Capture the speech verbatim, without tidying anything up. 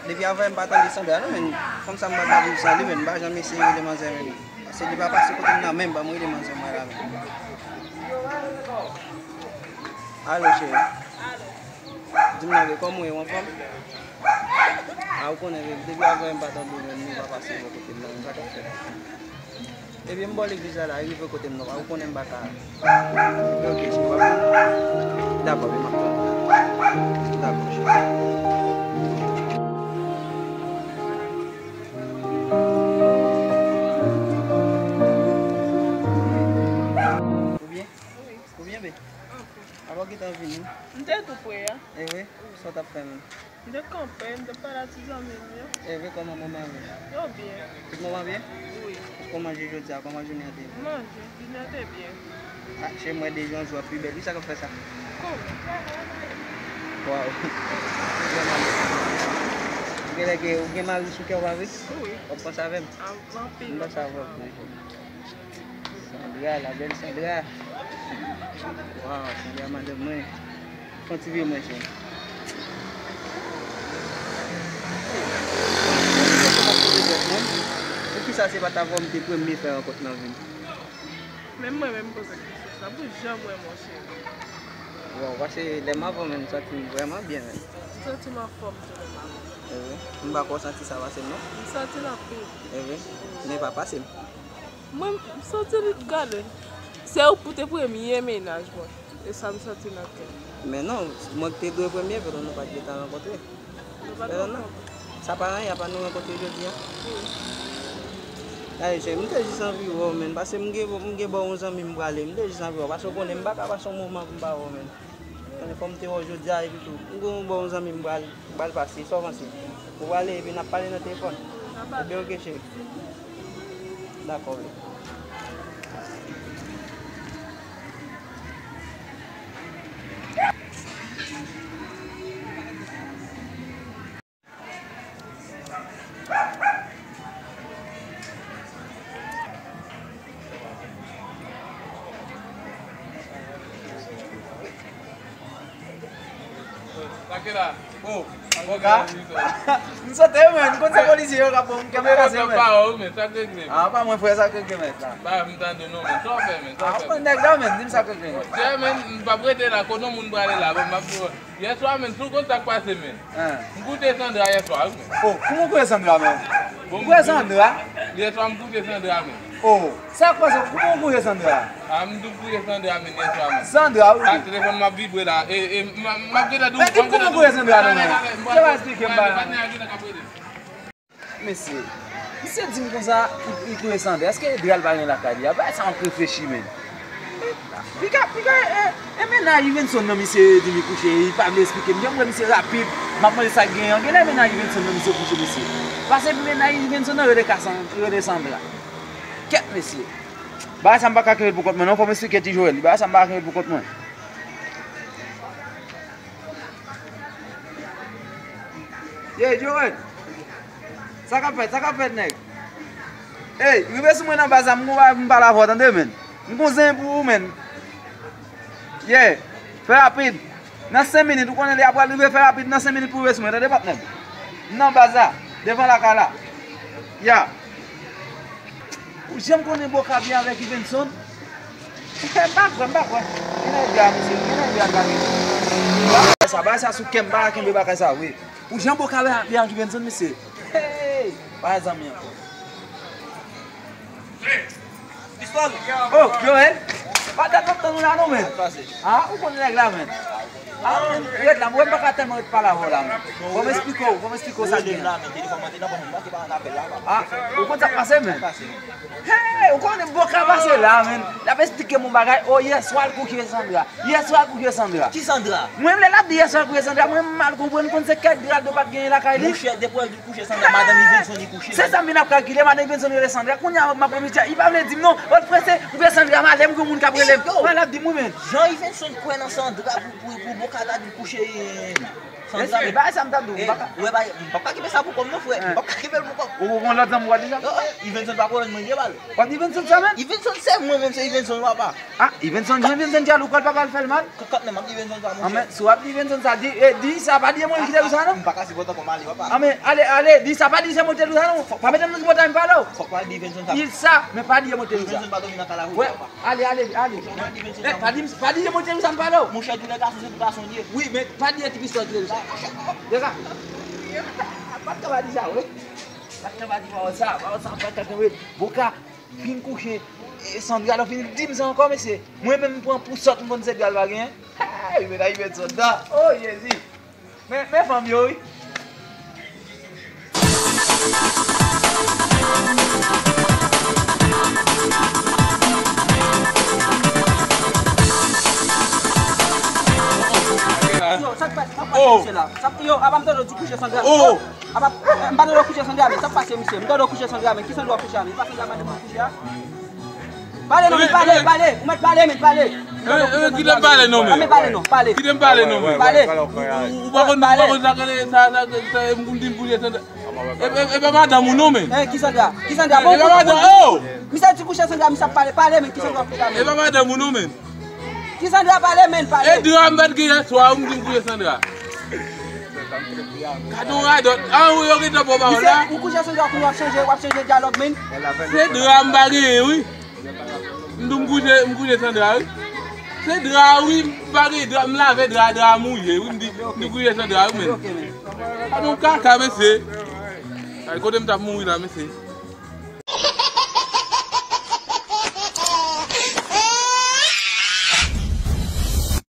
Depi avanyè m pa tande Sandra non, men fanm sa m pa ka viv san li, men m pa janm eseye rele manzè, men. Paske li pa pase kote m nan, menm ban m rele manzè mwen la, men. Alo, cheri. Di m non, men kòman w ye, w anfòm? A, ou konnen, men depi avanyè m pa tande w, men li pa pase bò kote m nan, men sa k ap fèt? Ebyen, m bò legliz la, la, rive kote m nan, ou konnen m pa ka. Ebyen, ok, cheri, w ap vini? Dakò, men m ap tann ou. Dakò, cheri. Ou byen? Wi. Ou byen, bebe? Apa w gentan vini? M te tou pre a. E vre? Sa w t ap fè menm? M te kanpe, m te pale a ti zanmi m yo. E vre, kòman manman yo? Yo byen. Tout manman byen? Wi. Ou manje jodi a? Kòman jounen an te ye? M manje, jounen an te byen. A, cheri, m wè deja w ap pi bèl. Kisa k ap fè sa? Kòman? Waw. Ou genlè gen, ou gen mari sou kè w, pa vre? Wi. W ap panse avè m? Anpil. M panse avè w tou. Sandra, la belle Sandra. Waw, Sandra, madanm mwen. Fè yon ti vire mwen, cheri. Poukisa se pa t avè w m te premye fè rankont nan vi m? Menm mwen menm, m poze kesyon sa. Pou jan m wè, monchè. Waw, paske lè m avè w menm, m santi m vrèman byen menm. M santi m anfòm tou lè m avè w. E vre? M pa kwè w santi sa pase m non. M santi l anpil. E vre? Men pa pase m. Mwen, m santi l, gade, se ou pou te premye mennaj mwen. E sa m santi nan kè m. Men non, mwen ki te dwe premye, petèt nou pa t gentan rankontre. Nou pa t rankontre. Sa pa anyen, apa nou rankontre jodi a. Wi. Gade, cheri, m te jis anvi wè w, menn, paske m gen, m gen bò yon zanmi m prale, m te jis anvi wè w, paske w konnen m pa ka pase yon moman pou m pa wè w, menn. Konnen fò m te wè w jodi a, epi tou, m gen yon bò yon zanmi m pral, m pral pase, sa w panse? Ou prale, epi n ap pale nan telefòn? N ap pale. Ebyen, ok, cheri. Dakò, wi. Sa k la? Oh, bon, ka? M sote, men, m konn se polisye yo k ap bon, m kenbe kase, men. Sa k regle, men? Ah, pa mwen, frè, sa k regle, men, la. Ba, m tande, non, men. Sa w fè, men? Sa w fè, men? Ah, nèg la, men, di m sa k regle, men. Chè, men, m p ap rete la, kote yon moun prale la, bon, m ap Yèswa, men, si w konn sa k pase, men. Hein. M koute Sandra yèswa, wi, men. Oh, kouman w koute Sandra, men? Bon, ou koute Sandra? Yèswa, m koute Sandra, men. Oh, sa k pase? Kouman w koute Sandra? Ah, m tou koute Sandra, men, yèswa, men. Sandra, wi. Ah, telefòn m ap vibre la. E, e, m, m ap gentan di w. Men di m kouman w koute Sandra, non, men. Se pa eksplike m bagay. Mesye, misye di m konsa, li, li koute Sandra. Èske Dral pa gen lakay li a? Bagay sa ap reflechi, men. Piga, piga, e, e mennaj Yvenson nan misye di li kouche, li pa vle esplike m. Jan m wè misye rapid, m ap mande sa k genyen an. Genlè mennaj Yvenson nan misye kouche, mesye. Pase mennaj Yvenson nan rele Kasan-, rele Sandra. Kèt, mesye. Bagay sa m pa ka kenbe l pou kont mwen, non. Fò m esplike Ti Joel. Bagay sa m pa ka kenbe l pou kont mwen. Ye, Joel. Sa k ap fèt? Sa k ap fèt, nèg? Ey, rive sou mwen nan baz la, m gon bagay pou m pale avè w, tande, men. M gon zen pou ou, men. Ye, fè rapid. Nan senk minit, ou konnen lè a pral rive, fè rapid, nan senk minit pou rive sou mwen, tande, patnè m. M nan baz la, devan lakay la. Ya. Ou janm konnen Boka byen avèk Yvenson? M pa kwè, m pa kwè. Gen nèg la, mesye, gen nèg la gade. Bagay sa, bagay sa sou kè m, pa kenbe bagay sa, wi. Ou janm Boka byen avèk Yvenson, mesye. Hey! Pa zanmi ankò. Pistol! Oh, Joel! Pa dat lòt tan nou la non, men. Ah, ou konnen nèg la, men. Ah, men, ret la, mwen m pa ka tèlman ret pale avè w la, men. Fò m esplike w, fò m esplike w sa k gen. Ah, ou konn sa k pase, men. Hey, ou konnen Boka pase la, men. L ap esplike m yon bagay. Oh, yèswa l kouche Sandra. Yèswa l kouche Sandra. Ki Sandra? Mwen, lè l ap di yèswa l kouche Sandra, mwen m mal konprann, konn se kèk drap de pa t genyen lakay li. Monchè, depi w di l kouche Sandra, madanm Yvenson li kouche. Se sa m vin ap kalkile, madanm Yvenson rele Sandra. Kounye a, m ap rele misye, li pa vle di m non. Lòt frè se, m vle Sandra, malè m gen moun k ap rele m. Wè, l ap di m wi, men. Jan Yvenson kwè nan Sandra pou, pou, pou Boka ta di l kouche, eh, Sandra, men bagay sa m t ap di w, m pa ka. Ou wè bagay, m p ap ka kenbe sa pou kò m non, frè. M p ap ka kenbe l pou kò m. Ou konn lòt zanmi w ap di sa? Ivenson pa pwoblèm, mwen gen bal. W ap di Ivenson sa menm? Ivenson se mwen menm, se Ivenson papa. Ah, Ivenson, jan Ivenson jalou, w pral pa pral fè l mal? Kankan menm, m ap di Ivenson sa, monchè. Anben, si w ap di Ivenson sa, di, eh, di sa, pa di e mwen ki te di w sa non. M pa ka sipòte kòman ale, papa. Anben, ale, ale, di sa, pa di se mwen ki te di w sa non. Pa mete m nan sipòte m pale w. Fòk w al di Ivenson sa. Di sa, men pa di e mwen ki te di w sa. Ivenson pa dòmi nan kay la, papa. Ale, ale, ale. Fòk w al di Ivenson sa. Men pa di, pa di e mwen ki te di w sa m pale w. Monchè, tou lè gason se tou gason li ye. Wi, men pa di e ti pistòl ki te di w sa. Deja. Pa t ka pa di sa, wi. Pa t ka pa di pawòl sa, pawòl sa pa t ka kenbe. Boka, fin kouche, e, Sandra, lè w fin di m sa ankò, mesye. Mwen menm, m pran pou sòt, m konn se gal pa genyen. Hey, men ayibèt sòt da. Oh, Jezi. Men, men fanm yo, wi. Yo, sa k pase, sa k pase, mesye la? Sa, yo, apa m tande w di kouche Sandra? Oh! Apa, m pa tande w kouche Sandra, men sa k pase, mesye? M tande w kouche Sandra, men ki Sandra w kouche a, men? E pa Sandra madanm ou kouche a? Pale non, men pale, pale. Ou mèt pale, men pale. Eh, eh, kite m pale non, men. Men pale non, pale. Kite m pale non, men. Pale. Ou, ou, ou pa konn, ou pa konn sa k rele, sa, sa, sa, sa, m di m kouche Sandra. E, e, e pa madanm ou non, men. Eh, ki Sandra? Ki Sandra? E pa madanm, oh! Misye di kouche Sandra, misye ap pale, pale, men ki Sandra w kouche a, men? E pa madanm ou non, men. Ki Sandra, pale, men, pale. E dra m pa t gen yè swa, ou m di m kouche Sandra. Gade yon radòt. Ah, wi, yo gentan pran pawòl la. Misye, ou kouche Sandra, kounye a w ap chanje, w ap chanje dyalòg, men. Se dra m pa genyen, wi. M di w m kouche, m kouche Sandra, wi. Se dra, wi, m pa gen dra, m lave dra, dra a mouye, wi, m di, m di kouche Sandra, wi, men. Gade yon kaka, mesye. Ay, kote m t ap mouri la, mesye.